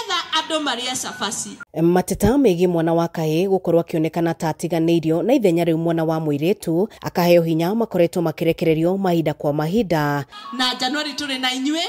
Nĩgetha andũ marĩe cabaci. Mateta megiĩ mwana wa kahĩĩ gũkorwo akĩonekana ta atiganĩirio na ithenya rĩu mwana wa mũirĩtu akaheo hinya makoretwo makĩrekererio mahinda kwa mahinda. Na January tũrĩ na inyuĩ.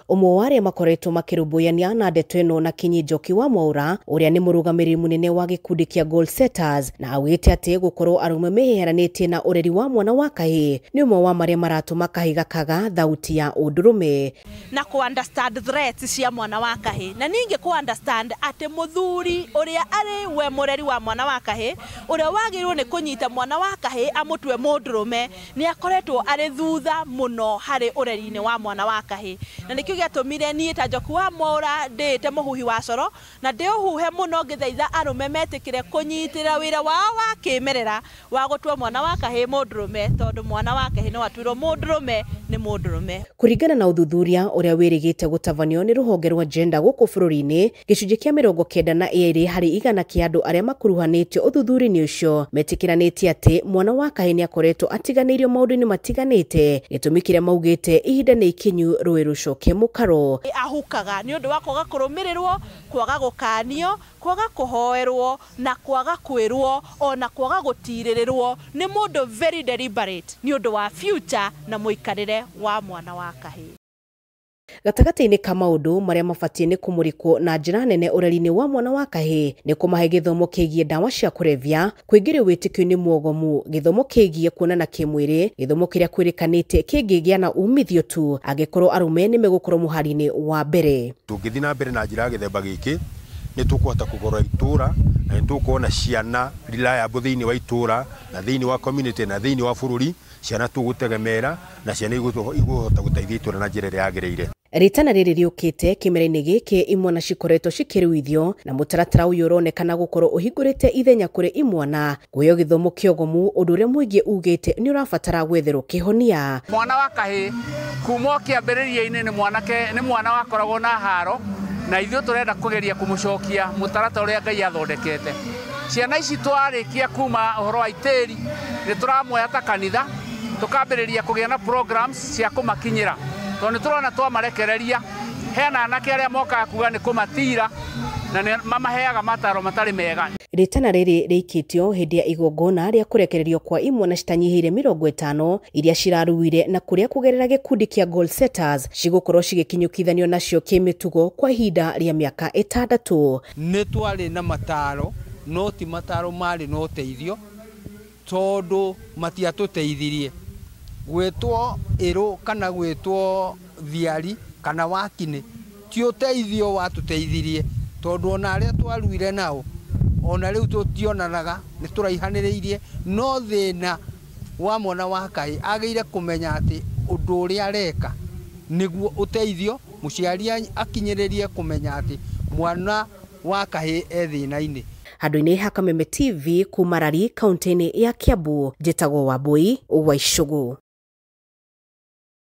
Ũmwe wa arĩa makoretwo makĩrũmbũyania na ndeto ĩno na Kinyi Njoki wa Mwaura ũrĩa nĩ mũrũgamĩrĩri mũnene wa gĩkundi kĩa Goal Setters na augĩte atĩ gũkorwo arũme meheranĩtie na ũreri wa mwana wa kahĩĩ nĩ ũmwe wa marĩa maratũma kahĩĩ gakaga thauti ya ũndũrũme. Na ku understand threats cia mwana wa kahĩĩ na ningĩ ku understand atĩ mũthuri ũrĩa arĩ we mũreri wa mwana wa kahĩĩ ũrĩa wagĩrĩirwo nĩ kũnyita mwana wa kahĩĩ amũtue mũndũrũme nĩ akoretwo arĩ thutha mũno harĩ ũreri-inĩ wa mwana wa kahĩĩ na nĩkĩo gĩatũmire niĩ ta Njoki wa Mwaura ndĩĩte mũhuhi wa coro na ndĩũhuhe mũno ngĩthaitha arũme metĩkĩre kũnyitĩrĩra wĩra wao wa kĩmerera wa gũtua mwana wa kahĩĩ mũndũrũme tondũ mwana wa kahĩĩ no atuĩrwo mũndũrũme nĩ mũndũrũme. Kũringana na ũthuthuria ũrĩa wĩrĩgĩte gũtabanio nĩ rũhonge rwa gender gũkũ bũrũri-inĩ, gĩcunjĩ kĩa 92 harĩ igana kĩa andũ arĩa makuruhanĩtio ũthuthuria-inĩ ũcio metĩkĩranĩtie atĩ mwana wa kahĩĩ nĩakoretwo atiganĩirio maũndũ-inĩ matiganĩte, gĩtũmi kĩrĩa maugĩte ihinda nĩ ikinyu rũĩ rũcoke mũkaro. Ahukaga nĩ ũndũ wa kwaga kũrũmĩrĩrwo, kwaga gũkanio, kwaga kũhoerwo na kwaga kwĩrwo ona kwaga gũtirĩrĩrwo nĩ mũndũ very deliberate nĩ ũndũ wa future na mũikarĩre wa mwana wa kahĩĩ. Gatagatĩ-inĩ ka maũndũ marĩa mabatiĩ nĩ kũmũrĩkwo na njĩra nene ũreri-inĩ wa mwana wa kahĩĩ nĩ kũmahe gĩthomo kĩgiĩ ndawa cia kũrebia, kũingĩrio wĩtĩkio-inĩ mwogomu, gĩthomo kĩgiĩ kuonana kĩmwĩrĩ, gĩthomo kĩrĩa kwĩrĩkanĩte kĩngĩgĩa na umithio tu angĩkorwo arũme nĩ megũkorwo mũhari-inĩ wa mbere. Tũngĩthiĩ na mbere na njĩra ya gĩthemba gĩkĩ nĩ tũkũhota kũgora itũra na nĩ tũkuona ciana reliable thĩinĩ wa itũra na thĩinĩ wa community na thĩinĩ wa bũrũri, ciana tũgũtegemera na ciana igũhota gũteithia itũra na njĩra ĩrĩa yagĩrĩire. Rĩtana rĩrĩ rĩũkĩte kĩmera-inĩ gĩkĩ imwana cikoretwo cikĩruithio na mũtaratara ũyũ ũronekana gũkorwo ũhingũrĩte ithenya kũrĩ imwana kũheo gĩthomo kĩogomu, ũndũ ũrĩa mũingĩ ugĩte nĩ ũrabatara gwetherwo kĩhonia. Mwana wa kahĩĩ kuma kĩambĩrĩria-inĩ nĩ mwanake, nĩ mwana wakoragwo na haro na ithuĩ tũrenda kũgeria kũmũcokia mũtaratara ũrĩa Ngai athondekete. Ciana ici twarĩkia kuma ũhoro wa itĩri nĩ tũramoya ta kanitha tũkambĩrĩria kũgĩa na programs cia kũmakinyĩra tondũ nĩ tũrona twamarekereria hena anake arĩa mokaga kuga nĩ kũmatira na nĩ mamaheaga mataro matarĩ mega. Rĩtana rĩrĩ rĩikĩtio hĩndĩ ya igongona rĩa kũrekererio kwa imwana citanyihĩire 50 iria ciraruire na kũrĩa kũgerera gĩkundi kĩa Goal Setters cigũkorwo cigĩkinyũkithanio nacio kĩmĩtugo kwa ihinda rĩa mĩaka 6. Nĩ twarĩ na mataro no ti mataro marĩ na ũteithio tondũ matiatũteithirie gwĩtwo ĩrũ kana gwĩtwo thiari kana wakinĩ ti ũteithio watũteithirie tondũ ona arĩa twaruire nao ona rĩu tũtionanaga nĩ tũraihanĩrĩirie. No thĩna wa mwana wa kahĩĩ agĩire kũmenya atĩ ũndũ ũrĩa areka nĩguo ũteithio, mũciari akinyĩrĩrie kũmenya atĩ mwana wa kahĩĩ e thĩna-inĩ. Handũ-inĩ ha Kameme TV kuma Rari kaunti-inĩ ya Kiambu, njĩtagwo Wambui wa Icũgũ.